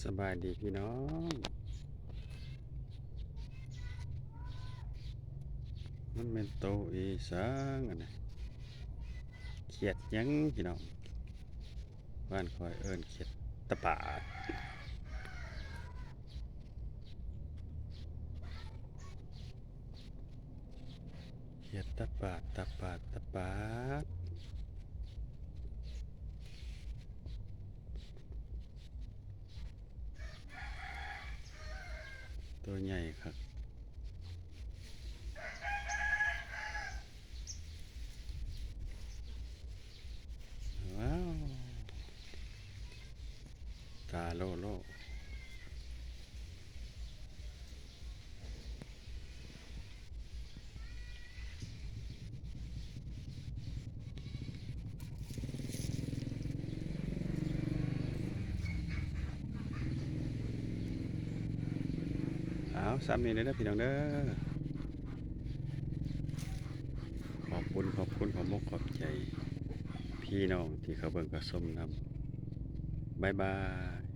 ສະບາຍດີພີ່ນ້ອງ ມັນແມ່ນໂຕອີສັງອັນນີ້ ຂຽດຫຍັງພີ່ນ້ອງ? ບ້ານຂ້ອຍເອີ້ນຂຽດຕາປາດ. ຂຽດຕາປາດ ຕາປາດ ຕາປາດ ໂຕໃຫຍ່ຄັກ. ວ້າວ ຕາໂລ່ໂລ. ເອົາ ສ່ຳນີ້ເດີພີ່ນ້ອງເດີ. ຂອບຄຸນ ຂອບຄຸນ ຂອບມົກຂອບໃຈພີ່ນ້ອງທີ່ເຂົ້າເບິ່ງເຂົ້າຊົມນຳ. ບາຍບາຍ.